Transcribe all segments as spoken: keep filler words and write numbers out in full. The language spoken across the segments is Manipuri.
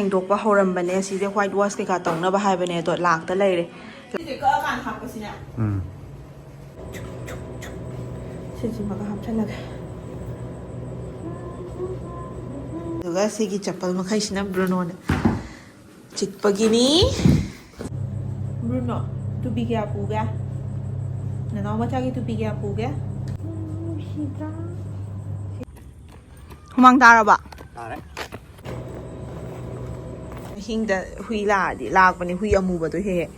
ꯁꯦꯡꯗꯣꯛꯄ ꯍꯧꯔꯝꯕꯅꯦ꯫ ꯁꯤꯁꯦ white wash ꯀꯩꯀꯥ ꯇꯧꯅꯕ ꯍꯥꯏꯕꯅꯦ, ꯑꯗꯣ ꯂꯥꯛꯇ ꯂꯩꯔꯦ꯫ ꯁꯤꯁꯦ ꯀꯛꯑꯀꯥꯟꯗ ꯍꯥꯞꯄꯁꯤꯅꯦ꯫ ꯎꯝ꯫ ꯁꯤꯁꯤꯃꯒ ꯍꯥꯞꯆꯜꯂꯒꯦ꯫ ꯑꯗꯨꯒ ꯁꯤꯒꯤ ꯆꯄꯜ ꯃꯈꯩꯁꯤꯅ ꯕ꯭ꯔꯨꯅꯣꯅ ꯆꯤꯛꯄꯒꯤꯅꯤ꯫ ꯕ꯭ꯔꯨꯅꯣ, ꯇꯨꯄꯤ ꯀꯌꯥ ꯄꯨꯒꯦ? ꯅꯅꯥꯎ ꯃꯆꯥꯒꯤ ꯇꯨꯄꯤ ꯀꯌꯥ ꯄꯨꯒꯦ? ꯍꯨꯃꯥꯡ ꯇꯥꯔꯕ? ꯇꯥꯔꯦ꯫ ꯑꯍꯤꯡꯗ ꯍꯨꯏ ꯂꯥꯛꯑꯗꯤ ꯂꯥꯛꯄꯅꯦ, ꯍꯨꯏ ꯑꯃꯨꯕꯗꯣ ꯍꯦꯛ ꯍꯦꯛ꯫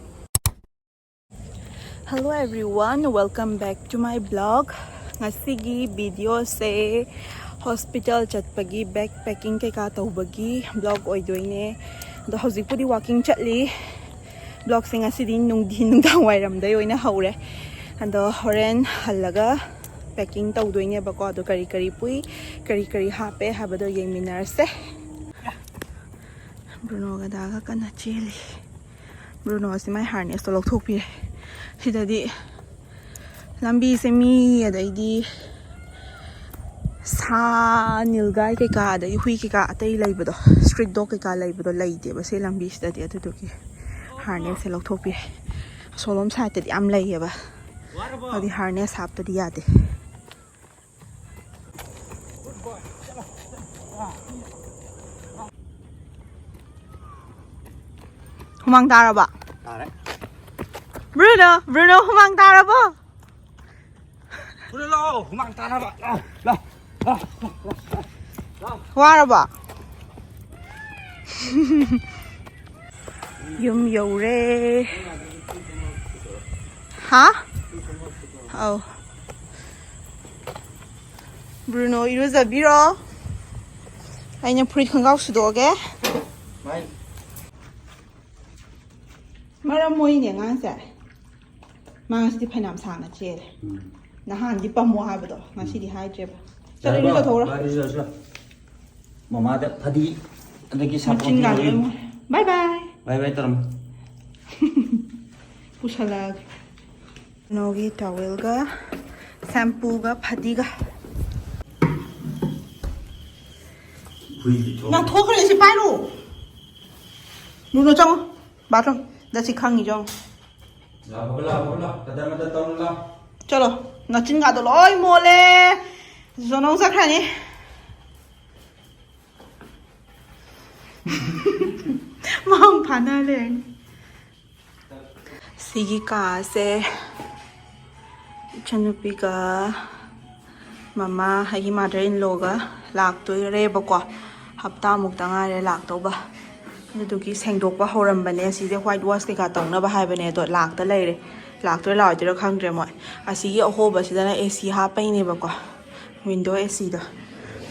Hello everyone, welcome back to my blog. ꯉꯁꯤꯒꯤ videoꯁꯦ hospital ꯆꯠꯄꯒꯤ, bag packing ꯀꯩꯀꯥ ꯇꯧꯕꯒꯤ blog ꯑꯣꯏꯗꯣꯏꯅꯦ꯫ ꯑꯗꯣ ꯍꯧꯖꯤꯛꯄꯨꯗꯤ walking ꯆꯠꯂꯤ꯫ Blogꯁꯦ ꯉꯁꯤꯗꯤ ꯅꯨꯡꯊꯤꯟ, ꯅꯨꯡꯗꯥꯡ ꯋꯥꯏꯔꯝꯗꯩ ꯑꯣꯏꯅ ꯍꯧꯔꯦ꯫ ꯑꯗꯣ ꯍꯣꯔꯦꯟ ꯍꯜꯂꯒ packing ꯇꯧꯗꯣꯏꯅꯦꯕꯀꯣ꯫ ꯑꯗꯣ ꯀꯔꯤ ꯀꯔꯤ ꯄꯨꯏ, ꯀꯔꯤ ꯀꯔꯤ ꯍꯥꯞꯄꯦ ꯍꯥꯏꯕꯗꯣ ꯌꯦꯡꯃꯤꯟꯅꯔꯁꯦ꯫ ꯕ꯭ꯔꯨꯅꯣꯒ ꯗꯥꯒ ꯀꯟꯅ ꯆꯦꯜꯂꯤ꯫ ꯕ꯭ꯔꯨꯅꯣꯁꯤ ꯃꯥꯏ harnessꯇꯣ ꯂꯧꯊꯣꯛꯄꯤꯔꯦ꯫ ꯁꯤꯗꯗꯤ ꯂꯝꯕꯤꯁꯦ ꯃꯤ, ꯑꯗꯩꯗꯤ ꯁꯥ, ꯅꯤꯜꯒꯥꯏ ꯀꯩꯀꯥ, ꯑꯗꯩꯗꯤ ꯍꯨꯏ ꯀꯩꯀꯥ ꯑꯇꯩ ꯂꯩꯕꯗꯣ, street dog ꯀꯩꯀꯥ ꯂꯩꯕꯗꯣ ꯂꯩꯇꯦꯕ ꯁꯤ ꯂꯝꯕꯤꯁꯤꯗꯗꯤ꯫ ꯑꯗꯨꯗꯨꯒꯤ harnessꯁꯦ ꯂꯧꯊꯣꯛꯄꯤꯔꯦ꯫ ꯑꯁꯣꯂꯣꯝ sideꯇꯗꯤ ꯌꯥꯝ ꯂꯩꯌꯦꯕ꯫ ꯑꯗꯨꯗꯤ harness ꯍꯥꯞꯇꯗꯤ ꯌꯥꯗꯦ꯫ ꯍꯨꯃꯥꯡ ꯇꯥꯔꯕ? ꯇꯥꯔꯦ꯫ ꯕ꯭ꯔꯨꯅꯣ, ꯕ꯭ꯔꯨꯅꯣ, ꯍꯨꯃꯥꯡ ꯇꯥꯔꯕꯣ? ꯕ꯭ꯔꯨꯅꯣ, ꯂꯥꯛꯑꯣ, ꯍꯨꯃꯥꯡ ꯇꯥꯅꯕ꯫ ꯂꯥꯛꯑꯣ, ꯂꯥꯛꯑꯣ, ꯂꯥꯛꯑꯣ, ꯂꯥꯛꯑꯣ, ꯂꯥꯛꯑꯣ꯫ ꯋꯥꯔꯕꯣ? ꯌꯨꯝ ꯌꯧꯔꯦ꯫ ꯍꯥ? ꯑꯧ꯫ ꯕ꯭ꯔꯨꯅꯣ, ꯏꯔꯨꯖꯕꯤꯔꯣ꯫ ꯑꯩꯅ ꯐꯨꯔꯤꯠ ꯈꯣꯡꯒ꯭ꯔꯥꯎ ꯁꯨꯗꯣꯛꯑꯒꯦ꯫ ꯃꯔꯝ ꯃꯣꯏꯅꯦ ꯑꯉꯥꯡꯁꯦ꯫ ꯃꯥ ꯉꯁꯤꯗꯤ ꯐꯅꯌꯥꯝ ꯁꯥꯡꯅ ꯆꯦꯜꯂꯦ꯫ ꯎꯝ꯫ ꯅꯍꯥꯟꯗꯤ ꯄꯝꯃꯣ ꯍꯥꯏꯕꯗꯣ, ꯉꯁꯤꯗꯤ ꯍꯥꯏꯗ꯭ꯔꯦꯕ꯫ ꯆꯠꯂꯣ, ꯏꯔꯨꯖꯊꯣꯛꯎꯔꯣ꯫ ꯏꯔꯨꯖꯔꯣ, ꯏꯔꯨꯖꯔꯣ꯫ ꯃꯃꯥꯗ ꯐꯗꯤ ꯑꯗꯒꯤ ꯁꯥꯄꯣꯟ ꯃꯆꯤꯟ ꯀꯥꯡꯂꯣꯏ ꯄꯤꯔꯨ꯫ ꯕꯥꯏ ꯕꯥꯏ꯫ ꯕꯥꯏ ꯕꯥꯏ ꯇꯧꯔꯝꯃꯣ꯫ ꯄꯨꯁꯜꯂꯛꯑꯒꯦ꯫ ꯀꯩꯅꯣꯒꯤ towelꯒ, shampooꯒ, ꯐꯗꯤꯒ꯫ ꯍꯨꯏꯒꯤ ꯊꯣꯡ꯫ ꯅꯪ ꯊꯣꯛꯈ꯭ꯔꯦ, ꯁꯤ ꯄꯥꯏꯔꯣ꯫ ꯅꯨꯅꯣ ꯆꯪꯉꯣ꯫ ꯕꯥꯊꯔꯨꯝꯗ ꯁꯤ ꯈꯪꯉꯤ ꯆꯪꯉꯣ꯫ ꯂꯥꯛꯑꯣ, ꯂꯥꯛꯑꯣ, ꯂꯥꯛꯑꯣ꯫ ꯀꯗꯔ ꯃꯗꯔ ꯇꯧꯅꯨ, ꯂꯥꯛꯑꯣ꯫ ꯆꯠꯂꯣ꯫ ꯅꯆꯤꯟꯒꯥꯗꯣ ꯂꯣꯏ ꯃꯣꯠꯂꯦ꯫ ꯖꯣꯅꯣꯡ ꯆꯠꯈ꯭ꯔꯅꯤ꯫ ꯃꯥꯡ ꯐꯥꯅ ꯂꯩꯔꯅꯤ꯫ ꯁꯤꯒꯤ ꯀꯥꯁꯦ ꯏꯆꯟꯅꯨꯄꯤꯒ ꯃꯃꯥ, ꯑꯩꯒꯤ ꯃꯥꯗꯔ ꯏꯟ ꯂꯣꯒ ꯂꯥꯛꯇꯣꯏꯔꯦꯕꯀꯣ꯫ ꯍꯞꯇꯥꯃꯨꯛꯇ ꯉꯥꯏꯔꯦ ꯂꯥꯛꯇꯧꯕ꯫ ꯑꯗꯨꯗꯨꯒꯤ ꯁꯦꯡꯗꯣꯛꯄ ꯍꯧꯔꯝꯕꯅꯦ꯫ ꯁꯤꯁꯦ ꯋꯥꯏꯠ ꯋꯥꯁ ꯀꯩꯀꯥ ꯇꯧꯅꯕ ꯍꯥꯏꯕꯅꯦ, ꯑꯗꯣ ꯂꯥꯛꯇ ꯂꯩꯔꯦ꯫ ꯂꯥꯛꯇꯣꯏꯔꯥ ꯂꯥꯛꯑꯣꯏꯗꯣꯏꯔꯥ ꯈꯪꯗ꯭ꯔꯦ ꯃꯣꯏ꯫ ꯑꯁꯤꯒꯤ ꯑꯍꯣꯕꯁꯤꯗꯅ ꯑꯦ ꯁꯤ ꯍꯥꯞꯄꯩꯅꯦꯕꯀꯣ, ꯋꯤꯟꯗꯣ ꯑꯦ ꯁꯤꯗꯣ꯫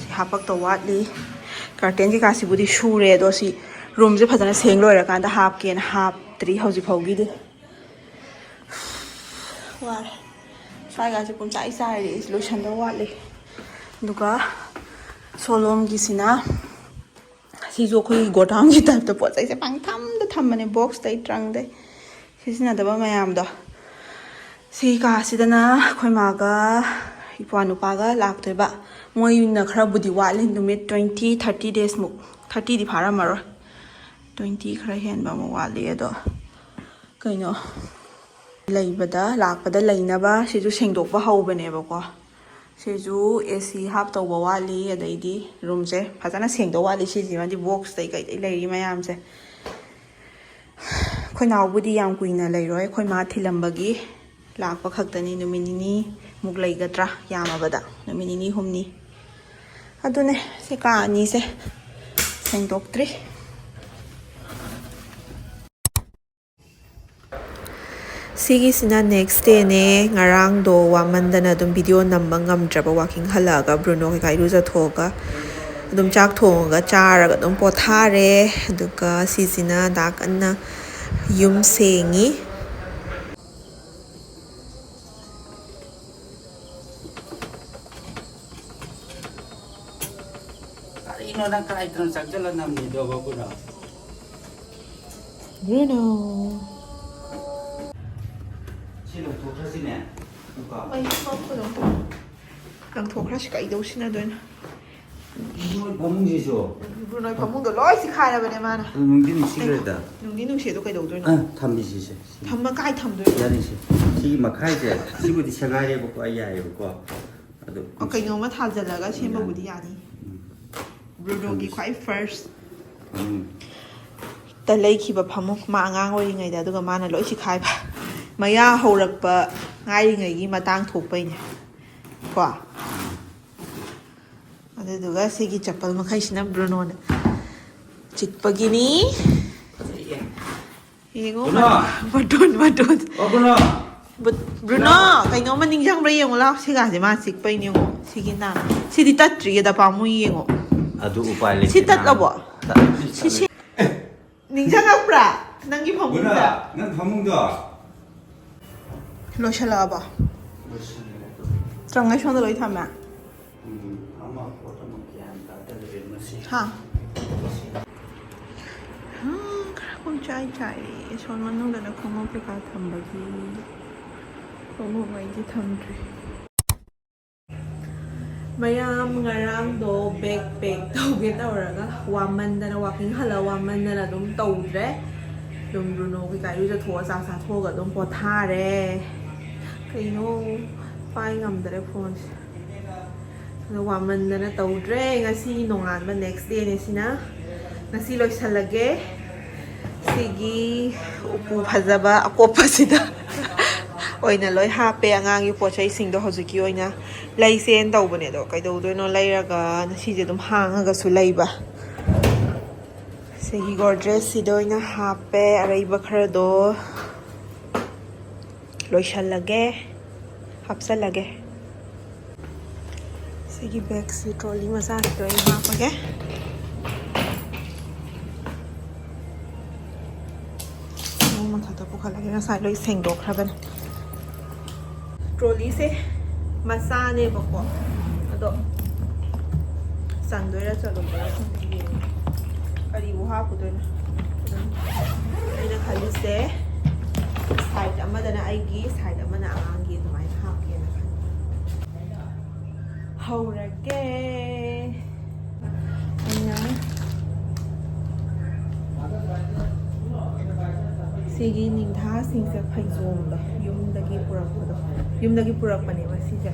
ꯁꯤ ꯍꯥꯞꯄꯛꯇꯧ ꯋꯥꯠꯂꯤ꯫ ꯀꯥꯔꯇꯦꯟ ꯀꯩꯀꯥꯁꯤꯕꯨꯗꯤ ꯁꯨꯔꯦ, ꯑꯗꯣ ꯁꯤ ꯔꯨꯝꯁꯦ ꯐꯖꯅ ꯁꯦꯡ ꯂꯣꯏꯔꯀꯥꯟꯗ ꯍꯥꯞꯀꯦꯅ ꯍꯥꯞꯇ꯭ꯔꯤ ꯍꯧꯖꯤꯛ ꯐꯥꯎꯒꯤꯗꯤ꯫ ꯋꯥꯔꯦ꯫ ꯁ꯭ꯋꯥꯏꯒꯥꯁꯦ ꯄꯨꯝꯆꯥꯏ ꯆꯥꯏꯔꯦ꯫ ꯑꯩꯁꯦ ꯂꯣꯏꯁꯟꯗꯧ ꯋꯥꯠꯂꯤ꯫ ꯑꯗꯨꯒ ꯁꯣꯂꯣꯝꯒꯤꯁꯤꯅ, ꯁꯤꯁꯨ ꯑꯩꯈꯣꯏꯒꯤ ꯒꯣꯗꯥꯎꯟꯒꯤ ꯇꯥꯏꯞꯇ ꯄꯣꯠ ꯆꯩꯁꯦ ꯄꯪꯊꯝꯗ ꯊꯝꯕꯅꯦ, ꯕꯣꯛꯁꯇꯩ ꯇ꯭ꯔꯪꯗꯩ ꯁꯤꯖꯤꯟꯅꯗꯕ ꯃꯌꯥꯝꯗꯣ꯫ ꯁꯤ ꯀꯥꯁꯤꯗꯅ ꯑꯩꯈꯣꯏ ꯃꯥꯒ ꯏꯄ꯭ꯋꯥ ꯅꯨꯄꯥꯒ ꯂꯥꯛꯇꯣꯏꯕ꯫ ꯃꯣꯏꯅ ꯈꯔꯕꯨꯗꯤ ꯋꯥꯠꯂꯤ, ꯅꯨꯃꯤꯠ ꯇ꯭ꯋꯦꯟꯇꯤ, ꯊꯥꯔꯇꯤ ꯗꯦꯖꯃꯨꯛ, ꯊꯥꯔꯇꯤꯗꯤ ꯐꯥꯔꯝꯃꯔꯣꯏ, ꯇ꯭ꯋꯦꯟꯇꯤ ꯈꯔ ꯍꯦꯟꯕ ꯑꯃꯨꯛ ꯋꯥꯠꯂꯤ꯫ ꯑꯗꯣ ꯀꯩꯅꯣ, ꯂꯩꯕꯗ, ꯂꯥꯛꯄꯗ ꯂꯩꯅꯕ ꯁꯤꯁꯨ ꯁꯦꯡꯗꯣꯛꯄ ꯍꯧꯕꯅꯦꯕꯀꯣ꯫ ꯁꯤꯁꯨ ꯑꯦ ꯁꯤ ꯍꯥꯞꯇꯧꯕ ꯋꯥꯠꯂꯤ, ꯑꯗꯩꯗꯤ ꯔꯨꯝꯁꯦ ꯐꯖꯅ ꯁꯦꯡꯗꯧ ꯋꯥꯠꯂꯤ꯫ ꯁꯤꯁꯤꯃꯗꯤ ꯕꯣꯛꯁꯇꯩ ꯀꯩꯗꯩ ꯂꯩꯔꯤ ꯃꯌꯥꯝꯁꯦ꯫ ꯑꯩꯈꯣꯏ ꯅꯥꯎꯕꯨꯗꯤ ꯌꯥꯝ ꯀꯨꯏꯅ ꯂꯩꯔꯣꯏ, ꯑꯩꯈꯣꯏ ꯃꯥ ꯊꯤꯜꯂꯝꯕꯒꯤ ꯂꯥꯛꯄ ꯈꯛꯇꯅꯤ꯫ ꯅꯨꯃꯤꯠ ꯅꯤꯅꯤꯃꯨꯛ ꯂꯩꯒꯗ꯭ꯔꯥ, ꯌꯥꯝꯃꯕꯗ ꯅꯨꯃꯤꯠ ꯅꯤꯅꯤ ꯍꯨꯝꯅꯤ꯫ ꯑꯗꯨꯅꯦ ꯁꯤ ꯀꯥ ꯑꯅꯤꯁꯦ ꯁꯦꯡꯗꯣꯛꯇ꯭ꯔꯤ꯫ ꯁꯤꯒꯤꯁꯤꯅ ꯅꯦꯛꯁ ꯗꯦꯅꯦ꯫ ꯉꯔꯥꯡꯗꯣ ꯋꯥꯃꯟꯗꯅ ꯑꯗꯨꯝ ꯚꯤꯗꯤꯑꯣ ꯅꯝꯕ ꯉꯝꯗ꯭ꯔꯕ, ꯋꯥꯀꯤꯡ ꯍꯜꯂꯛꯑꯒ ꯕ꯭ꯔꯨꯅꯣ ꯀꯩꯀꯥ ꯏꯔꯨꯖꯊꯣꯛꯑꯒ ꯑꯗꯨꯝ ꯆꯥꯛ ꯊꯣꯡꯉꯒ ꯆꯥꯔꯒ ꯑꯗꯨꯝ ꯄꯣꯊꯥꯔꯦ꯫ ꯑꯗꯨꯒ ꯁꯤꯁꯤꯅ ꯗꯥꯛ ꯑꯟꯅ ꯌꯨꯝ ꯁꯦꯡꯉꯤ꯫ ꯀꯔꯤꯅꯣ ꯅꯪ ꯀꯥꯏꯗꯅꯣ ꯆꯪꯁꯤꯜꯂ ꯅꯝꯃꯤꯗꯣ, ꯕꯕꯨꯅꯣ? ꯕ꯭ꯔꯨꯅꯣ꯫ ꯁꯤ ꯂꯧꯊꯣꯛꯈ꯭ꯔꯁꯤꯅꯦ꯫ ꯂꯨꯄꯥ꯫ ꯑꯩ ꯀꯞꯄꯗꯣ꯫ ꯂꯪꯊꯣꯛꯈ꯭ꯔꯁꯤ, ꯀꯩꯗꯧ ꯁꯤꯟꯅꯗꯣꯏꯅꯣ? ꯅꯣꯏ ꯐꯃꯨꯡꯁꯤꯁꯨ꯫ ꯕ꯭ꯔꯨꯅꯣꯏ ꯐꯃꯨꯡꯗꯣ ꯂꯣꯏ ꯁꯤꯈꯥꯏꯔꯕꯅꯦ ꯃꯥꯅ꯫ ꯑꯗꯨ ꯅꯨꯡꯗꯤ ꯅꯨꯡꯁꯤꯈ꯭ꯔꯦꯗ꯫ ꯅꯨꯡꯗꯤ ꯅꯨꯡꯁꯤ ꯑꯗꯣ ꯀꯩꯗꯧꯗꯣꯏꯅꯣ? ꯑ, ꯊꯝꯕꯤꯁꯤꯁꯦ꯫ ꯊꯝꯃ ꯀꯥꯏ ꯊꯝꯗꯣꯏꯅꯣ? ꯌꯥꯅꯤꯁꯦ꯫ ꯁꯤꯒꯤ ꯃꯈꯥꯏꯁꯦ ꯁꯤꯕꯨꯗꯤ ꯁꯦꯒꯥꯏꯔꯦꯕꯀꯣ, ꯑꯩ ꯌꯥꯏꯑꯕꯀꯣ꯫ ꯑꯗꯨ ꯑꯣ, ꯀꯩꯅꯣꯝꯃ ꯊꯥꯖꯤꯜꯂꯒ ꯁꯦꯝꯕꯕꯨꯗꯤ ꯌꯥꯅꯤ꯫ ꯎꯝ꯫ ꯕ꯭ꯔꯨꯅꯣꯒꯤ ꯈ꯭ꯋꯥꯏ ꯐꯥꯔꯁ ꯎꯝ꯫ ꯇ ꯂꯩꯈꯤꯕ ꯐꯃꯨꯡ, ꯃꯥ ꯑꯉꯥꯡ ꯑꯣꯏꯔꯤꯉꯩꯗ, ꯑꯗꯨꯒ ꯃꯥꯅ ꯂꯣꯏ ꯁꯤꯈꯥꯏꯕ꯫ ꯃꯌꯥ ꯍꯧꯔꯛꯄ ꯉꯥꯏꯔꯤꯉꯩꯒꯤ ꯃꯇꯥꯡ ꯊꯣꯛꯄꯩꯅꯦ ꯀꯣ꯫ ꯑꯗꯨꯗꯨꯒ ꯁꯤꯒꯤ ꯆꯄꯜ ꯃꯈꯩꯁꯤꯅ ꯕ꯭ꯔꯨꯅꯣꯅ ꯆꯤꯛꯄꯒꯤꯅꯤ꯫ ꯌꯦꯡꯉꯣ, ꯕ꯭ꯔꯨꯅꯣ! ꯕꯇꯣꯟ, ꯕꯇꯣꯟ꯫ ꯑꯣ, ꯕ꯭ꯔꯨꯅꯣ! ꯕ꯭ꯔꯨꯅꯣ, ꯀꯩꯅꯣꯝꯃ ꯅꯤꯡꯁꯤꯡꯕ꯭ꯔꯥ ꯌꯦꯡꯉꯣ ꯂꯥꯎ꯫ ꯁꯤꯒꯥꯁꯦ ꯃꯥ ꯆꯤꯛꯄꯩꯅꯦ ꯌꯦꯡꯉꯣ꯫ ꯁꯤꯒꯤ ꯅꯥ-, ꯁꯤꯗꯤ ꯇꯠꯇ꯭ꯔꯤꯌꯦ, ꯗꯄꯥ ꯃꯨꯏ ꯌꯦꯡꯉꯣ꯫ ꯑꯗꯨ ꯎꯄꯥꯏ ꯂꯩꯇꯦ꯫ ꯁꯤ ꯇꯠꯂꯕꯣ? ꯇꯠꯂꯦ꯫ ꯁꯤ, ꯁꯤ, ꯅꯤꯡꯁꯤꯡꯉꯛꯄ꯭ꯔꯥ? ꯅꯪꯒꯤ ꯐꯃꯨꯡꯗ? ꯅꯪ ꯐꯃꯨꯡꯗꯣ? ꯂꯣꯏꯁꯤꯜꯂꯛꯑꯕꯣ? ꯇ꯭ꯔꯪꯉꯩ ꯁꯣꯝꯗ ꯂꯣꯏ ꯊꯝꯃꯦ? ꯎꯝ, ꯑꯃ ꯄꯣꯠ ꯑꯃ ꯒ꯭ꯌꯥꯟ ꯇꯥꯗꯔꯦ ꯃꯁꯤ꯫ ꯍꯥ? ꯎꯝ, ꯈꯔ ꯄꯨꯡꯆꯥꯏ ꯆꯥꯏꯔꯦ꯫ ꯁꯣꯝ ꯃꯅꯨꯡꯗꯅ ꯈꯣꯡꯎꯞ ꯀꯩꯀꯥ ꯊꯝꯕꯒꯤ꯫ ꯈꯣꯡꯎꯞ ꯑꯩꯗꯤ ꯊꯝꯗ꯭ꯔꯤ꯫ ꯃꯌꯥꯝ ꯉꯔꯥꯡꯗꯣ ꯕꯦꯛ ꯄꯦꯛ ꯇꯧꯒꯦ ꯇꯧꯔꯒ ꯋꯥꯃꯟꯗꯅ, ꯋꯥꯀꯤꯡ ꯍꯜꯂ ꯋꯥꯃꯟꯗꯅ ꯑꯗꯨꯝ ꯇꯧꯗ꯭ꯔꯦ꯫ ꯑꯗꯨꯝ ꯕ꯭ꯔꯨꯅꯣ ꯀꯩꯀꯥ ꯏꯔꯨꯖꯊꯣꯛꯑ ꯆꯥꯛ ꯆꯥꯊꯣꯛꯑꯒ ꯑꯗꯨꯝ ꯄꯣꯊꯥꯔꯦ꯫ ꯀꯩꯅꯣ ꯄꯥꯏ ꯉꯝꯗ꯭ꯔꯦ ꯐꯣꯟꯁꯦ꯫ ꯑꯗꯣ ꯋꯥꯃꯟꯗꯅ ꯇꯧꯗ꯭ꯔꯦ꯫ ꯉꯁꯤ ꯅꯣꯡꯉꯥꯟꯕ next dayꯅꯦ ꯁꯤꯅ꯫ ꯉꯁꯤ ꯂꯣꯏꯁꯜꯂꯒꯦ꯫ ꯁꯤꯒꯤ ꯎꯄꯨ ꯐꯖꯕ ꯑꯀꯣꯞꯄꯁꯤꯗ ꯑꯣꯏꯅ ꯂꯣꯏ ꯍꯥꯞꯄꯦ ꯑꯉꯥꯡꯒꯤ ꯄꯣꯠ ꯆꯩꯁꯤꯡꯗꯣ꯫ ꯍꯧꯖꯤꯛꯀꯤ ꯑꯣꯏꯅ ꯂꯩꯁꯦꯅ ꯇꯧꯕꯅꯦ, ꯑꯗꯣ ꯀꯩꯗꯧꯗꯣꯏꯅꯣ, ꯂꯩꯔꯒ ꯉꯁꯤꯁꯦ ꯑꯗꯨꯝ ꯍꯥꯡꯉꯒꯁꯨ ꯂꯩꯕ꯫ ꯁꯤꯒꯤ ꯒꯣꯗ꯭ꯔꯦꯖꯁꯤꯗ ꯑꯣꯏꯅ ꯍꯥꯞꯄꯦ ꯑꯔꯩꯕ ꯈꯔꯗꯣ꯫ ꯂꯣꯏꯁꯜꯂꯒꯦ, ꯍꯥꯞꯆꯜꯂꯒꯦ꯫ ꯁꯤꯒꯤ ꯕꯦꯒꯁꯤ, ꯇ꯭ꯔꯣꯂꯤ ꯃꯆꯥꯁꯤꯗ ꯑꯣꯏꯅ ꯍꯥꯞꯄꯒꯦ꯫ ꯃꯊꯛꯇ ꯄꯨꯈꯠꯂꯒꯦ, ꯉꯁꯥꯏ ꯂꯣꯏ ꯁꯦꯡꯗꯣꯛꯈ꯭ꯔꯕꯅꯦ꯫ ꯇ꯭ꯔꯣꯂꯤꯁꯦ ꯃꯆꯥꯅꯦꯕꯀꯣ, ꯑꯗꯣ ꯆꯟꯗꯣꯏꯔꯥ ꯆꯜꯂꯣꯏꯗꯣꯏꯔꯥ ꯈꯪꯗꯦ, ꯌꯦꯡꯉꯦ꯫ ꯀꯔꯤꯕꯨ ꯍꯥꯞꯄꯨꯗꯣꯏꯅꯣ? ꯑꯗꯨꯝ ꯑꯩꯅ ꯈꯜꯂꯤꯁꯦ, ꯁꯥꯏꯠ ꯑꯃꯗꯅ ꯑꯩꯒꯤ, ꯁꯥꯏꯠ ꯑꯃꯅ ꯑꯉꯥꯡꯒꯤ, ꯑꯗꯨꯃꯥꯏꯅ ꯍꯥꯞꯀꯦꯅ ꯈꯜꯂꯤ꯫ ꯍꯧꯔꯒꯦ꯫ ꯑꯩꯅ ꯁꯤꯒꯤ ꯅꯤꯡꯊꯥꯁꯤꯡꯁꯦ ꯐꯩꯖꯣꯝꯗꯣ ꯌꯨꯝꯗꯒꯤ ꯄꯨꯔꯛꯄꯗꯣ, ꯌꯨꯝꯗꯒꯤ ꯄꯨꯔꯛꯄꯅꯦꯕ ꯁꯤꯁꯦ꯫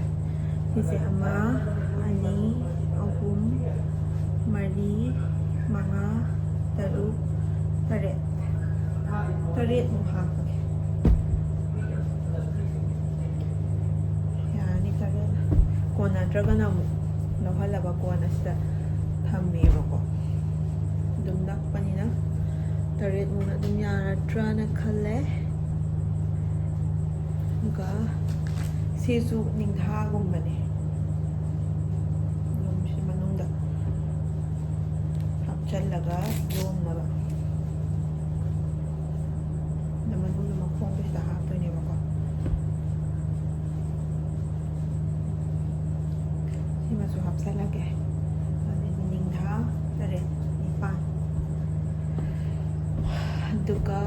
ꯁꯤꯁꯦ ꯑꯃ, ꯑꯅꯤ, ꯑꯍꯨꯝ, ꯃꯔꯤ, ꯃꯉꯥ, ꯇꯔꯨꯛ, ꯇꯔꯦꯠ꯫ ꯇꯔꯦꯠꯃꯨꯛ ꯍꯥꯞꯄꯒꯦ꯫ ꯌꯥꯔꯅꯤ, ꯇꯔꯦꯠꯅ꯫ ꯀꯣꯟꯅꯗ꯭ꯔꯒꯅ ꯑꯃꯨꯛ ꯂꯧꯍꯜꯂꯒ ꯀꯣꯟꯅ ꯁꯤꯗ ꯊꯝꯃꯦꯕꯀꯣ꯫ ꯑꯗꯨꯝ ꯅꯛꯄꯅꯤꯅ ꯇꯔꯦꯠꯃꯨꯛꯅ ꯑꯗꯨꯝ ꯌꯥꯔꯗ꯭ꯔꯥꯅ ꯈꯜꯂꯦ꯫ ꯑꯗꯨꯒ ꯁꯤꯁꯨ ꯅꯤꯡꯊꯥꯒꯨꯝꯕꯅꯦ꯫ ꯑꯗꯨꯝ ꯁꯤ ꯃꯅꯨꯡꯗ ꯍꯥꯞꯆꯜꯂꯒ ꯌꯣꯝꯅꯕ꯫ ꯑꯗ ꯃꯅꯨꯡꯗ ꯃꯈꯣꯡꯁꯤꯗ ꯍꯥꯞꯇꯣꯏꯅꯦꯕꯀꯣ꯫ ꯁꯤꯃꯁꯨ ꯍꯥꯞꯆꯜꯂꯒꯦ꯫ ꯑꯗꯩꯗꯤ ꯅꯤꯡꯊꯥ ꯇꯔꯦꯠ, ꯅꯤꯄꯥꯟ꯫ ꯑꯗꯨꯒ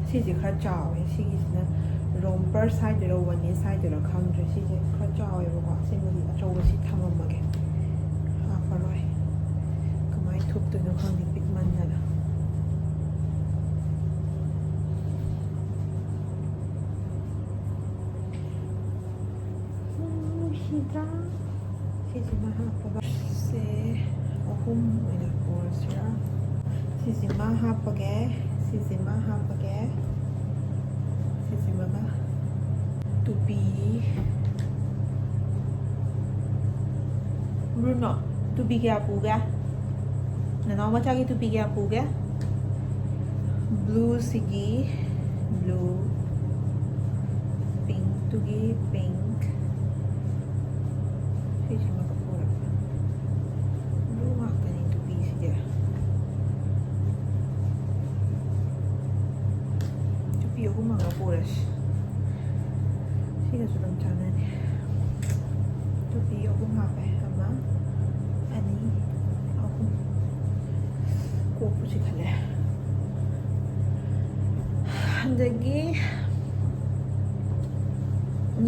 ꯁꯤꯁꯦ ꯈꯔ ꯆꯥꯎꯋꯦ꯫ ꯁꯤꯒꯤꯁꯤꯅ ꯔꯣꯝꯄꯔꯁ ꯍꯥꯏꯗꯣꯏꯔꯥ, ꯋꯥꯅꯦꯁ ꯍꯥꯏꯗꯣꯏꯔꯥ ꯈꯪꯗ꯭ꯔꯦ꯫ ꯁꯤꯁꯦ ꯈꯔ ꯆꯥꯎꯋꯦꯕꯀꯣ꯫ ꯁꯤꯃꯗꯤ ꯑꯆꯧꯕꯁꯤ ꯊꯝꯃꯝꯃꯒꯦ꯫ ꯍꯥꯞꯄꯔꯣꯏ꯫ ꯀꯃꯥꯏꯅ ꯊꯨꯞꯇꯣꯏꯅꯣ ꯈꯪꯗꯦ, ꯄꯤꯛꯃꯟꯗꯅ꯫ ꯎꯝ, ꯁꯤꯗ ꯁꯤꯁꯤꯃ ꯍꯥꯞꯄꯒ ꯁꯦ ꯑꯍꯨꯝ ꯑꯣꯏꯅ ꯄꯨꯔꯁꯤꯔꯥ? ꯁꯤꯁꯤꯃ ꯍꯥꯞꯄꯒꯦ, ꯁꯤꯁꯤꯃ ꯍꯥꯞꯄꯒꯦ, ꯁꯤꯁꯤꯃꯒ꯫ ꯇꯨꯄꯤ꯫ ꯕ꯭ꯔꯨꯅꯣ, ꯇꯨꯄꯤ ꯀꯌꯥ ꯄꯨꯒꯦ? ꯅꯅꯥꯎ ꯃꯆꯥꯒꯤ ꯇꯨꯄꯤ ꯀꯌꯥ ꯄꯨꯒꯦ? ꯕ꯭ꯂꯨꯁꯤꯒꯤ ꯕ꯭ꯂꯨ, ꯄꯤꯡꯛꯇꯨꯒꯤ ꯄꯤꯡꯛ, ꯁꯤꯁꯤꯃꯒ ꯄꯨꯔꯒꯦ꯫ ꯕ꯭ꯂꯨ ꯉꯥꯛꯇꯅꯤ ꯇꯨꯄꯤꯁꯤꯗꯤ꯫ ꯇꯨꯄꯤ ꯑꯍꯨꯝ ꯑꯃ ꯄꯨꯔꯁꯤ꯫ ꯁꯤꯒꯁꯨ ꯑꯗꯨꯝ ꯆꯥꯟꯅꯅꯤ꯫ ꯇꯨꯄꯤ ꯑꯍꯨꯝ ꯍꯥꯞꯄꯦ꯫ ꯑꯃ, ꯑꯅꯤ, ꯑꯍꯨꯝ꯫ ꯀꯣꯛꯄꯨ ꯆꯤꯛꯈꯠꯂꯦ꯫ ꯑꯗꯒꯤ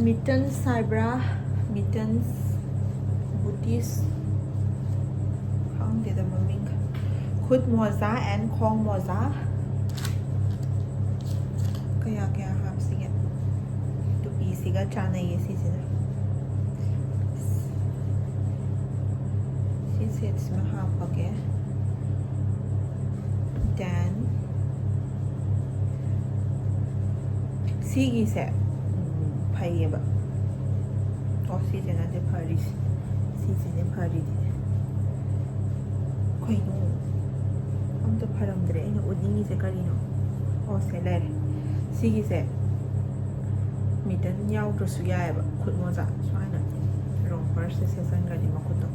ꯃꯤꯇꯟꯁ ꯍꯥꯏꯕ꯭ꯔꯥ? ꯃꯤꯇꯟꯁ, ꯕꯨꯇꯤꯁ, ꯈꯪꯗꯦꯗ ꯃꯃꯤꯡ꯫ ꯈꯨꯠ ꯃꯣꯖꯥ and ꯈꯣꯡ ꯃꯣꯖꯥ꯫ ꯀꯌꯥ ꯀꯌꯥ ꯍꯥꯞꯁꯤꯒꯦ? ꯇꯨꯄꯤꯁꯤꯒ ꯆꯥꯟꯅꯩꯌꯦ ꯁꯤꯁꯤꯅ꯫ ꯁꯤ ꯁꯦꯠꯁꯤꯃ ꯍꯥꯞꯄꯒꯦ꯫ Then ꯁꯤꯒꯤꯁꯦ, ꯎꯝ, ꯐꯩꯌꯦꯕ꯫ ꯑꯣ, ꯁꯤꯁꯦ ꯅꯠꯇꯦ ꯐꯔꯤꯁꯦ꯫ ꯁꯤꯁꯤꯅꯦ ꯐꯔꯤꯗꯤ꯫ ꯀꯩꯅꯣ? ꯑꯝꯇ ꯐꯔꯝꯗ꯭ꯔꯦ꯫ ꯑꯩꯅ ꯎꯠꯅꯤꯡꯉꯤꯁꯦ ꯀꯔꯤꯅꯣ? ꯑꯣ, ꯁꯦ ꯂꯩꯔꯦ꯫ ꯁꯤꯒꯤꯁꯦ ꯃꯤꯇꯟ ꯌꯥꯎꯗ꯭ꯔꯁꯨ ꯌꯥꯏꯑꯕ, ꯈꯨꯠ ꯃꯣꯖꯥ꯫ ꯁꯨꯃꯥꯏꯅ ꯔꯣꯝꯄꯔꯁꯦ ꯁꯦꯠꯆꯟꯈ꯭ꯔꯗꯤ ꯃꯈꯨꯠꯇꯣ꯫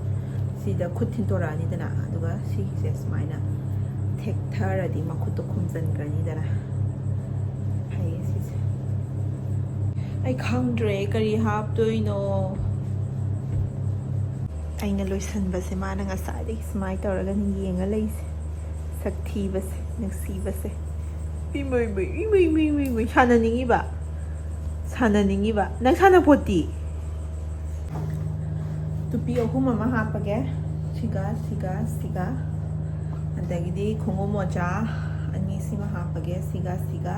ꯁꯤꯗ ꯈꯨꯠ ꯊꯤꯟꯇꯣꯔꯛꯑꯅꯤꯗꯅ, ꯑꯗꯨꯒ ꯁꯤꯒꯤꯁꯦ ꯁꯨꯃꯥꯏꯅ ꯊꯦꯛꯊꯔꯗꯤ ꯃꯈꯨꯠꯇꯣ ꯈꯨꯝꯖꯤꯟꯈ꯭ꯔꯅꯤꯗꯅ꯫ ꯐꯩꯌꯦ ꯁꯤꯁꯦ꯫ ꯑꯩ ꯈꯪꯗ꯭ꯔꯦ ꯀꯔꯤ ꯍꯥꯞꯇꯣꯏꯅꯣ꯫ ꯑꯩꯅ ꯂꯣꯏꯁꯟꯕꯁꯦ ꯃꯥꯅ ꯉꯁꯥꯏꯗꯒꯤ ꯁꯨꯃꯥꯏꯅ ꯇꯧꯔꯒꯅꯤ ꯌꯦꯡꯉ ꯂꯩꯁꯦ꯫ ꯁꯛ ꯊꯤꯕꯁꯦ, ꯅꯨꯡꯁꯤꯕꯁꯦ꯫ ꯏꯃꯩ, ꯃꯩ, ꯏꯃꯩ, ꯃꯩ, ꯃꯩ, ꯃꯩ꯫ ꯁꯥꯟꯅꯅꯤꯡꯉꯤꯕ? ꯁꯥꯟꯅꯅꯤꯡꯉꯤꯕ? ꯅꯪ ꯁꯥꯟꯅꯄꯣꯠꯇꯤ? ꯇꯨꯄꯤ ꯑꯍꯨꯝ ꯑꯃ ꯍꯥꯞꯄꯒꯦ꯫ ꯁꯤꯒ, ꯁꯤꯒ, ꯁꯤꯒ꯫ ꯑꯗꯒꯤꯗꯤ ꯈꯣꯡꯎꯞ ꯃꯣꯖꯥ ꯑꯅꯤꯁꯤꯃ ꯍꯥꯞꯄꯒꯦ꯫ ꯁꯤꯒ, ꯁꯤꯒ꯫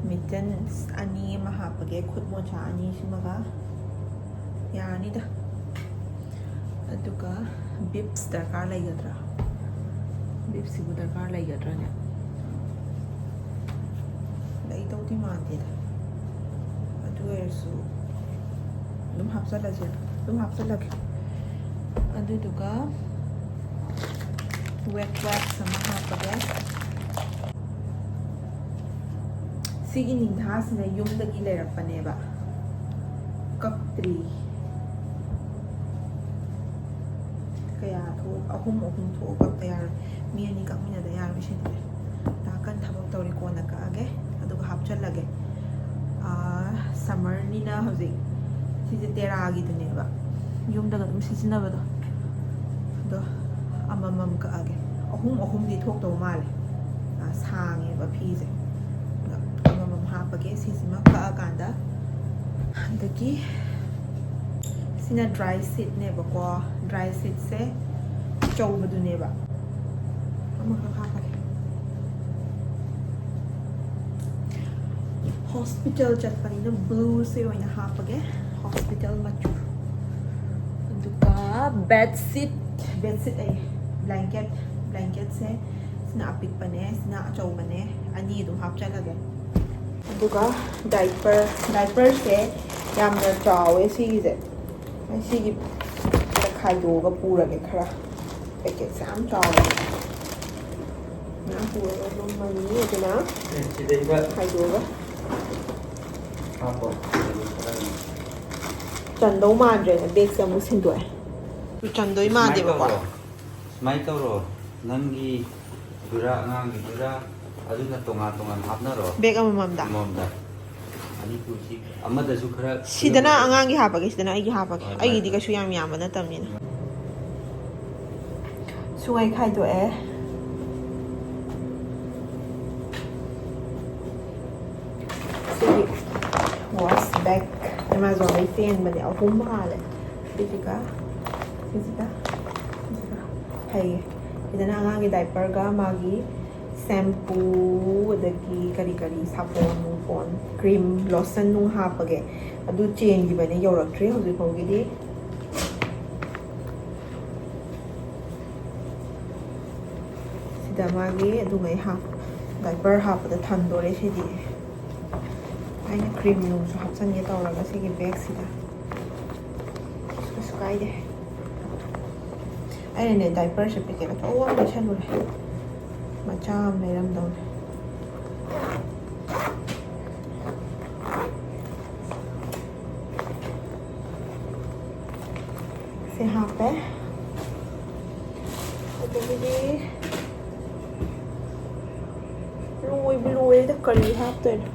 Mittens ꯑꯅꯤ ꯑꯃ ꯍꯥꯞꯄꯒꯦ, ꯈꯨꯠ ꯃꯣꯖꯥ ꯑꯅꯤꯁꯤꯃꯒ꯫ ꯌꯥꯔꯅꯤꯗ꯫ ꯑꯗꯨꯒ bibs ꯗꯔꯀꯥꯔ ꯂꯩꯒꯗ꯭ꯔꯥ? Bibs ꯁꯤꯕꯨ ꯗꯔꯀꯥꯔ ꯂꯩꯒꯗ꯭ꯔꯥꯅꯦ? ꯂꯩꯗꯧꯗꯤ ꯃꯥꯟꯗꯦꯗ꯫ ꯑꯗꯨ ꯑꯣꯏꯔꯁꯨ ꯑꯗꯨꯝ ꯍꯥꯞꯆꯜꯂꯁꯦ, ꯑꯗꯨꯝ ꯍꯥꯞꯆꯜꯂꯒꯦ꯫ ꯑꯗꯨꯗꯨꯒ wet wipes ꯑꯃ ꯍꯥꯞꯄꯒꯦ꯫ ꯁꯤꯒꯤ ꯅꯤꯡꯊꯥꯁꯤꯅ ꯌꯨꯝꯗꯒꯤ ꯂꯩꯔꯛꯄꯅꯦꯕ꯫ ꯀꯛꯇ꯭ꯔꯤ꯫ ꯀꯌꯥ ꯊꯣꯛ-, ꯑꯍꯨꯝ, ꯑꯍꯨꯝ ꯊꯣꯛꯑ ꯀꯛꯇ ꯌꯥꯔꯣꯏ꯫ ꯃꯤ ꯑꯅꯤ ꯀꯛꯃꯤꯟꯅꯗ ꯌꯥꯔꯣꯏ ꯁꯤꯗꯤ꯫ ꯗꯥ ꯀꯟ ꯊꯕꯛ ꯇꯧꯔꯤ, ꯀꯣꯟꯅ ꯀꯛꯑꯒꯦ꯫ ꯑꯗꯨꯒ ꯍꯥꯞꯆꯜꯂꯒꯦ꯫ ꯑꯥ, summer ꯅꯤꯅ ꯍꯧꯖꯤꯛ ꯁꯤꯁꯦ ꯇꯦꯔꯥꯒꯤꯗꯨꯅꯦꯕ, ꯌꯨꯝꯗꯒ ꯑꯗꯨꯝ ꯁꯤꯖꯤꯟꯅꯕꯗꯣ꯫ ꯑꯗꯣ ꯑꯃꯃꯝ ꯀꯛꯑꯒꯦ꯫ ꯑꯍꯨꯝ ꯑꯍꯨꯝꯗꯤ ꯊꯣꯛꯇꯧ ꯃꯥꯜꯂꯦ꯫ ꯑꯥ, ꯁꯥꯡꯉꯦꯕ ꯐꯤꯁꯦ꯫ ꯑꯗꯣ ꯑꯃꯃꯝ ꯍꯥꯞꯄꯒꯦ ꯁꯤꯁꯤꯃ ꯀꯛꯑꯀꯥꯟꯗ꯫ ꯑꯗꯒꯤ ꯁꯤꯅ dry sheet ꯅꯦꯕꯀꯣ꯫ Dry sheet ꯁꯦ ꯑꯆꯧꯕꯗꯨꯅꯦꯕ꯫ ꯑꯃꯈꯛ ꯍꯥꯞꯄꯒꯦ꯫ ꯍꯣꯁꯄꯤꯇꯥꯜ ꯆꯠꯄꯅꯤꯅ ꯕ꯭ꯂꯨꯁꯦ ꯑꯣꯏꯅ ꯍꯥꯞꯄꯒꯦ꯫ ꯍꯣꯁꯄꯤꯇꯥꯜ ꯃꯆꯨ꯫ ꯑꯗꯨꯒ ꯕꯦꯗꯁꯤꯠ, ꯕꯦꯗꯁꯤꯠ ꯑꯩ ꯕ꯭ꯂꯦꯡꯀꯦꯠ, ꯕ꯭ꯂꯦꯡꯀꯦꯠꯁꯦ ꯁꯤꯅ ꯑꯄꯤꯛꯄꯅꯦ, ꯁꯤꯅ ꯑꯆꯧꯕꯅꯦ, ꯑꯅꯤ ꯑꯗꯨꯝ ꯍꯥꯞꯆꯜꯂꯒꯦ꯫ ꯑꯗꯨꯒ ꯗꯥꯏꯄꯔ, ꯗꯥꯏꯄꯔꯁꯦ ꯌꯥꯝꯅ ꯆꯥꯎꯋꯦ ꯁꯤꯒꯤꯁꯦ꯫ ꯑꯩ ꯁꯤꯒꯤ ꯈꯥꯏꯗꯣꯛꯑꯒ ꯄꯨꯔꯒꯦ ꯈꯔ꯫ ꯄꯦꯀꯦꯠꯁꯦ ꯌꯥꯝ ꯆꯥꯎꯋꯦ꯫ ꯃꯌꯥꯝ ꯄꯨꯔꯒ ꯂꯨꯝꯃꯅꯤ꯫ ꯑꯗꯨꯅ ꯁꯤꯗꯩꯗ ꯈꯥꯏꯗꯣꯛꯑꯒ ꯍꯥꯞꯄꯣ꯫ ꯆꯟꯗꯧ ꯃꯥꯟꯗ꯭ꯔꯦꯅ ꯕꯦꯒꯁꯦ ꯑꯃꯨꯛ ꯁꯤꯟꯗꯣꯛꯑꯦ꯫ ꯑꯗꯨ ꯆꯟꯗꯣꯏ ꯁꯨꯃꯥꯏꯅ ꯃꯥꯟꯗꯦꯕꯀꯣ꯫ ꯇꯧꯔꯣ꯫ ꯁꯨꯃꯥꯏꯅ ꯇꯧꯔꯣ꯫ ꯅꯪꯒꯤ ꯗꯨꯔꯥ, ꯑꯉꯥꯡꯒꯤ ꯗꯨꯔꯥ, ꯑꯗꯨꯅ ꯇꯣꯉꯥꯟ ꯇꯣꯉꯥꯟ ꯍꯥꯞꯅꯔꯣ꯫ ꯕꯦꯒ ꯑꯃꯃꯝꯗ꯫ ꯑꯃꯃꯝꯗ꯫ ꯑꯅꯤ ꯄꯨꯁꯤ꯫ ꯑꯃꯗꯁꯨ ꯈꯔ ꯁꯤꯗꯅ ꯈꯨꯌꯧꯅꯔꯣ꯫ ꯑꯉꯥꯡꯒꯤ ꯍꯥꯞꯄꯒꯦ, ꯁꯤꯗꯅ ꯑꯩꯒꯤ ꯍꯥꯞꯄꯒꯦ꯫ ꯍꯣꯏ, ꯍꯣꯏ, ꯑꯩꯒꯤꯗꯤ ꯍꯣꯏ꯫ ꯀꯩꯁꯨ ꯌꯥꯝ ꯌꯥꯝꯕ ꯅꯠꯇꯕꯅꯤꯅ꯫ ꯁꯨꯡꯉꯩ ꯈꯥꯏꯗꯣꯛꯑꯦ꯫ ꯁꯤꯒꯤ ꯋꯥꯁ ꯕꯦꯛ ꯑꯦꯃꯥꯖꯣꯟꯗꯩ ꯆꯦꯟꯕꯅꯦ, ꯑꯍꯨꯝ ꯍꯥꯜꯂꯦ꯫ ꯁꯤꯁꯤꯒ, ꯁꯤꯁꯤꯒ, ꯁꯤꯁꯤꯒ꯫ ꯐꯩꯌꯦ꯫ ꯁꯤꯗꯅ ꯑꯉꯥꯡꯒꯤ ꯗꯥꯏꯄꯔꯒ ꯃꯥꯒꯤ ꯁꯦꯝꯄꯨ, ꯑꯗꯒꯤ ꯀꯔꯤ ꯀꯔꯤ ꯁꯥꯄꯣꯟ ꯅꯨꯡꯄꯣꯟ, ꯀ꯭ꯔꯤꯝ, ꯂꯣꯁꯟ ꯅꯨꯡ ꯍꯥꯞꯄꯒꯦ꯫ ꯑꯗꯨ ꯆꯦꯟꯈꯤꯕꯅꯦ, ꯌꯧꯔꯛꯇ꯭ꯔꯤ ꯍꯧꯖꯤꯛ ꯐꯥꯎꯒꯤꯗꯤ꯫ ꯁꯤꯗ ꯃꯥꯒꯤ ꯑꯗꯨꯉꯩ ꯍꯥꯞ-, ꯗꯥꯏꯄꯔ ꯍꯥꯞꯄꯗ ꯊꯟꯗꯣꯔꯦ ꯁꯤꯗꯤ꯫ ꯑꯩꯅ ꯀ꯭ꯔꯤꯝ ꯅꯨꯡꯁꯨ ꯍꯥꯞꯆꯤꯟꯒꯦ ꯇꯧꯔꯒ ꯁꯤꯒꯤ ꯕꯦꯒꯁꯤꯗ꯫ ꯀꯩꯁꯨ ꯀꯥꯏꯗꯦ꯫ ꯑꯩꯅꯅꯦ ꯗꯥꯏꯄꯔꯁꯦ ꯄꯦꯀꯦꯠ ꯑꯆꯧꯕ ꯑꯃ ꯂꯩꯁꯜꯂꯨꯔꯦ꯫ ꯃꯆꯥ ꯑꯃ ꯂꯩꯔꯝꯗꯧꯅꯦ꯫ ꯁꯤ ꯍꯥꯞꯄꯦ꯫ ꯑꯗꯒꯤꯗꯤ ꯂꯣꯏꯕꯨ ꯂꯣꯏꯔꯦꯗ, ꯀꯔꯤ ꯍꯥꯞꯇꯣꯏꯅꯣ?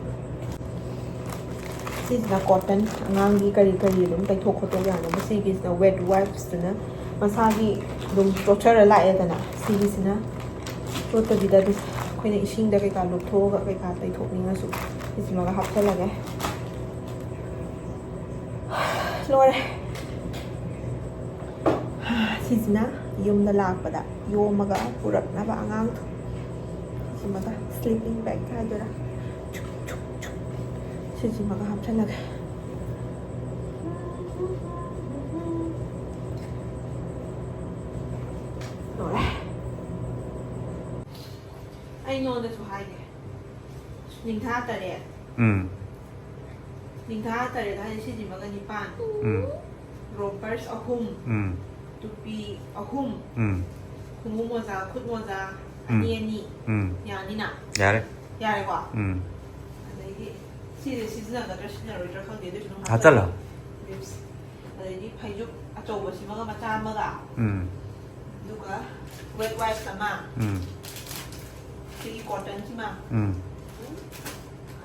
ꯁꯤꯁꯤꯅ ꯀꯣꯇꯟ, ꯑꯉꯥꯡꯒꯤ ꯀꯔꯤ ꯀꯔꯤ ꯑꯗꯨꯝ ꯇꯩꯊꯣꯛ ꯈꯣꯠꯇꯣꯛ ꯌꯥꯅꯕ꯫ ꯁꯤꯒꯤꯁꯤꯅ ꯋꯦꯠ ꯋꯥꯏꯞꯁꯇꯨꯅ ꯃꯁꯥꯒꯤ ꯑꯗꯨꯝ ꯆꯣꯠꯆꯔ ꯂꯥꯛꯑꯦꯗꯅ꯫ ꯁꯤꯒꯤꯁꯤꯅ ꯆꯣꯠꯇꯕꯤꯗ ꯑꯗꯨꯝ ꯑꯩꯈꯣꯏꯅ ꯏꯁꯤꯡꯗ ꯀꯩꯀꯥ ꯂꯨꯞꯊꯣꯛꯑꯒ ꯀꯩꯀꯥ ꯇꯩꯊꯣꯛꯅꯤꯡꯉꯁꯨ ꯁꯤꯁꯤꯃꯒ ꯍꯥꯞꯆꯜꯂꯒꯦ꯫ ꯂꯣꯏꯔꯦ꯫ ꯁꯤꯁꯤꯅ ꯌꯨꯝꯗ ꯂꯥꯛꯄꯗ ꯌꯣꯝꯃꯒ ꯄꯨꯔꯛꯅꯕ ꯑꯉꯥꯡꯗꯣ꯫ ꯁꯤꯃꯒ ꯁ꯭ꯂꯤꯄꯤꯡ ꯕꯦꯒ ꯍꯥꯏꯗꯣꯏꯔꯥ? ꯆꯨꯛ, ꯆꯨꯛ, ꯆꯨꯛ꯫ ꯁꯤꯁꯤꯃꯒ ꯍꯥꯞꯆꯜꯂꯒꯦ꯫ ꯂꯣꯏꯔꯦ꯫ ꯑꯩ ꯅꯉꯣꯟꯗꯁꯨ ꯍꯥꯏꯒꯦ, ꯅꯤꯡꯊꯥ ꯇꯔꯦꯠ, ꯎꯝ꯫ ꯅꯤꯡꯊꯥ ꯇꯔꯦꯠ ꯍꯥꯏꯁꯦ ꯁꯤꯁꯤꯃꯒ ꯅꯤꯄꯥꯟ, ꯎꯝ꯫ ꯔꯣꯝꯄꯔꯁ ꯑꯍꯨꯝ, ꯎꯝ꯫ ꯇꯨꯄꯤ ꯑꯍꯨꯝ, ꯎꯝ꯫ ꯈꯣꯡꯎꯞ ꯃꯣꯖꯥ, ꯈꯨꯠ ꯃꯣꯖꯥ ꯎꯝ꯫ ꯑꯅꯤ ꯑꯅꯤ꯫ ꯎꯝ꯫ ꯌꯥꯅꯤꯅ? ꯌꯥꯔꯦ꯫ ꯌꯥꯔꯦꯀꯣ? ꯎꯝ꯫ ꯑꯗꯩꯗꯤ ꯁꯤꯁꯦ ꯁꯤꯖꯤꯟꯅꯒꯗ꯭ꯔꯥ ꯁꯤꯖꯤꯟꯅꯔꯣꯏꯗ꯭ꯔꯥ ꯈꯪꯗꯦ, ꯑꯗꯨꯏꯁꯨ ꯑꯗꯨꯝ ꯍꯥꯞꯆꯜꯂꯣ꯫ ꯍꯥꯞꯆꯜꯂꯣ꯫ ꯂꯤꯞꯁ꯫ ꯑꯗꯩꯗꯤ ꯐꯩꯖꯨꯞ ꯑꯆꯧꯕꯁꯤꯃꯒ ꯃꯆꯥ ꯑꯃꯒ꯫ ꯎꯝ꯫ ꯑꯗꯨꯒ ꯋꯦꯠ ꯋꯥꯏꯞꯁ ꯑꯃ꯫ ꯎꯝ꯫ ꯁꯤꯒꯤ ꯀꯣꯇꯟꯁꯤꯃ꯫ ꯎꯝ꯫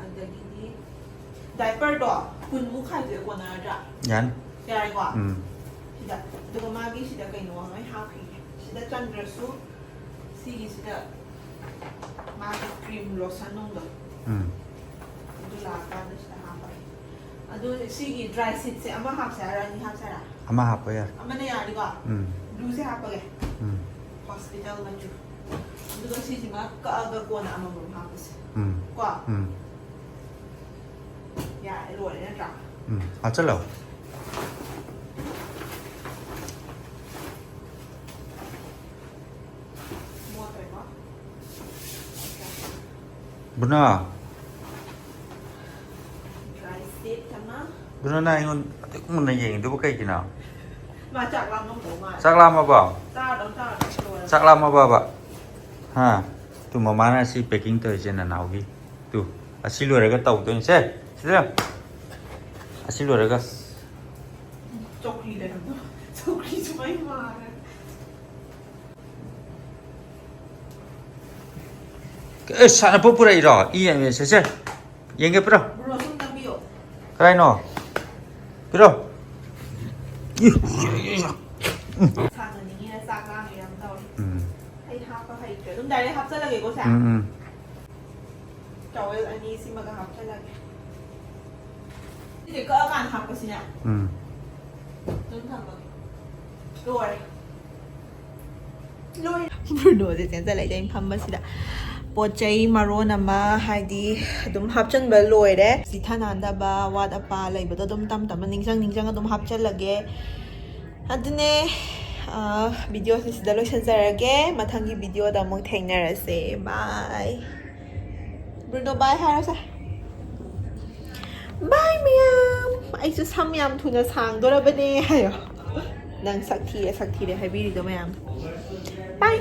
ꯑꯗꯒꯤꯗꯤ ꯗꯥꯏꯄꯔꯗꯣ ꯀꯨꯟꯃꯨꯛ ꯈꯥꯏꯗꯣꯛꯑꯦ, ꯀꯣꯟꯅꯔꯗ꯭ꯔꯥ? ꯌꯥꯅꯤ꯫ ꯌꯥꯔꯦꯀꯣ? ꯎꯝ꯫ ꯁꯤꯗ꯫ ꯑꯗꯨꯒ ꯃꯥꯒꯤ ꯁꯤꯗ ꯀꯩꯅꯣ ꯑꯃ ꯑꯩ ꯍꯥꯞꯈꯤꯒꯦ꯫ ꯁꯤꯗ ꯆꯟꯗ꯭ꯔꯁꯨ ꯁꯤꯒꯤꯁꯤꯗ ꯃꯥꯒꯤ ꯀ꯭ꯔꯤꯝ ꯂꯣꯁꯟ ꯅꯨꯡꯗꯣ ꯎꯝ꯫ ꯑꯗꯨ ꯂꯥꯛꯑꯀꯥꯟꯗ ꯁꯤꯗ ꯍꯥꯞꯄꯒꯦ꯫ ꯑꯗꯨ ꯁꯤꯒꯤ ꯗ꯭ꯔꯥꯏ ꯁꯤꯠꯁꯦ ꯑꯃ ꯍꯥꯞꯁꯦ ꯍꯥꯏꯔꯣ, ꯑꯅꯤ ꯍꯥꯞꯁꯦ ꯍꯥꯏꯔꯣ? ꯑꯃ ꯍꯥꯞꯄ ꯌꯥꯔꯦ꯫ ꯑꯃꯅ ꯌꯥꯔꯅꯤꯀꯣ? ꯎꯝ꯫ ꯕ꯭ꯂꯨꯁꯦ ꯍꯥꯞꯄꯒꯦ꯫ ꯎꯝ꯫ ꯍꯣꯁꯄꯤꯇꯥꯜ ꯃꯆꯨ꯫ ꯑꯗꯨꯒ ꯁꯤꯁꯤꯃ ꯀꯛꯑꯒ ꯀꯣꯟꯅ ꯑꯃꯃꯝ ꯍꯥꯞꯄꯁꯦ꯫ ꯎꯝ꯫ ꯀꯣ? ꯎꯝ꯫ ꯌꯥꯔꯦ, ꯂꯣꯏꯔꯦ ꯅꯠꯇ꯭ꯔꯥ? ꯎꯝ꯫ ꯍꯥꯞꯆꯜꯂꯣ꯫ ꯃꯣꯠꯇ꯭ꯔꯦꯀꯣ? ꯕꯨꯅꯥ꯫ ꯗ꯭ꯔꯥꯏ ꯁꯤꯠ ꯑꯃ꯫ ꯕꯨꯅꯥ, ꯅꯪ ꯑꯩꯉꯣꯟꯗ ꯑꯗꯨꯛ ꯃꯨꯟꯅ ꯌꯦꯡꯉꯤꯗꯨꯕꯨ ꯀꯩꯒꯤꯅꯣ? ꯃꯥ ꯆꯥꯛ ꯂꯥꯝꯃꯝꯗꯧ ꯃꯥꯜꯂꯦ꯫ ꯆꯥꯛ ꯂꯥꯝꯃꯕꯣ? ꯆꯥꯔꯗꯧ, ꯆꯥꯔꯗꯧ, ꯂꯣꯏꯔꯦ꯫ ꯆꯥꯛ ꯂꯥꯝꯃꯕꯕ? ꯍꯥ? ꯇꯨ, ꯃꯃꯥꯅ ꯁꯤ ꯄꯦꯀꯤꯡ ꯇꯧꯔꯤꯁꯦ ꯅꯅꯥꯎꯒꯤ꯫ ꯇꯨ, ꯑꯁꯤ ꯂꯣꯏꯔꯒ ꯇꯧꯗꯣꯏꯅꯤ꯫ ꯁꯦ, ꯁꯤꯗ꯫ ꯑꯁꯤ ꯂꯣꯏꯔꯒ꯫ ꯆꯧꯀ꯭ꯔꯤ ꯂꯩꯔꯝꯗꯣ꯫ ꯆꯧꯀ꯭ꯔꯤꯁꯨ ꯃꯩ ꯃꯥꯔꯦ꯫ ꯑꯦ, ꯁꯥꯟꯅꯄꯣꯠ ꯄꯨꯔꯛꯏꯔꯣ? ꯏ, ꯁꯦ, ꯁꯦ꯫ ꯌꯦꯡꯒꯦ, ꯄꯤꯔꯣ꯫ ꯕ꯭ꯔꯣ, ꯁꯨꯝ ꯅꯝꯕꯤꯌꯣ꯫ ꯀꯗꯥꯏꯅꯣ? ꯄꯤꯔꯣ꯫ E, E, E, E. ꯁꯥꯟꯅꯅꯤꯡꯉꯤꯔ ꯆꯥꯛ ꯂꯥꯝꯃꯤꯔ ꯑꯃ ꯇꯧꯔꯦ꯫ ꯎꯝ꯫ ꯑꯩ ꯍꯥꯞꯄ ꯍꯩꯇ꯭ꯔꯦ꯫ ꯑꯗꯨꯝ ꯗꯥꯏꯔꯦꯛ ꯍꯥꯞꯆꯜꯂꯒꯦꯀꯣ, ꯁꯦ꯫ ꯎꯝ, ꯎꯝ꯫ ꯇꯋꯦꯜ ꯑꯅꯤ ꯁꯤꯃꯒ ꯍꯥꯞꯆꯜꯂꯒꯦ꯫ ꯁꯤꯁꯦ ꯀꯛꯑꯀꯥꯟꯗ ꯍꯥꯞꯄꯁꯤꯅꯦ꯫ ꯎꯝ꯫ ꯑꯗꯨꯝ ꯊꯝꯃꯒꯦ꯫ ꯂꯣꯏꯔꯦ꯫ ꯂꯣꯏꯔꯦ꯫ ꯕ꯭ꯔꯨꯅꯣꯁꯦ ꯆꯦꯟꯁꯤꯜꯂꯛꯏꯁꯦ ꯑꯩꯅ ꯐꯝꯕꯁꯤꯗ꯫ ꯄꯣꯠ ꯆꯩ ꯃꯔꯣꯟ ꯑꯃ ꯍꯥꯏꯗꯤ ꯑꯗꯨꯝ ꯍꯥꯞꯆꯤꯟꯕ ꯂꯣꯏꯔꯦ꯫ ꯆꯤꯊ ꯅꯥꯟꯗꯕ, ꯑꯋꯥꯠ ꯑꯄꯥ ꯂꯩꯕꯗꯣ ꯑꯗꯨꯝ ꯇꯝ ꯇꯝꯅ ꯅꯤꯡꯁꯤꯡ ꯅꯤꯡꯁꯤꯡ ꯑꯗꯨꯝ ꯍꯥꯞꯆꯤꯜꯂꯒꯦ꯫ ꯑꯗꯨꯅꯦ, ꯚꯤꯗꯤꯑꯣꯁꯦ ꯁꯤꯗ ꯂꯣꯏꯁꯤꯟꯖꯔꯒꯦ꯫ ꯃꯊꯪꯒꯤ ꯚꯤꯗꯤꯑꯣꯗ ꯑꯃꯨꯛ ꯊꯦꯡꯅꯔꯁꯦ꯫ ꯕꯥꯏ꯫ ꯕ꯭ꯔꯨꯅꯣ, ꯕꯥꯏ ꯍꯥꯏꯔꯁꯦ꯫ ꯕꯥꯏ ꯃꯌꯥꯝ꯫ ꯑꯩꯁꯨ ꯁꯝ ꯌꯥꯝ ꯊꯨꯅ ꯁꯥꯡꯗꯣꯔꯕꯅꯦ ꯍꯥꯏꯌꯣ꯫ ꯅꯪ ꯁꯛ ꯊꯤꯔꯦ, ꯁꯛ ꯊꯤꯔꯦ ꯍꯥꯏꯕꯤꯔꯤꯗꯣ ꯃꯌꯥꯝ꯫ ꯕꯥꯏ꯫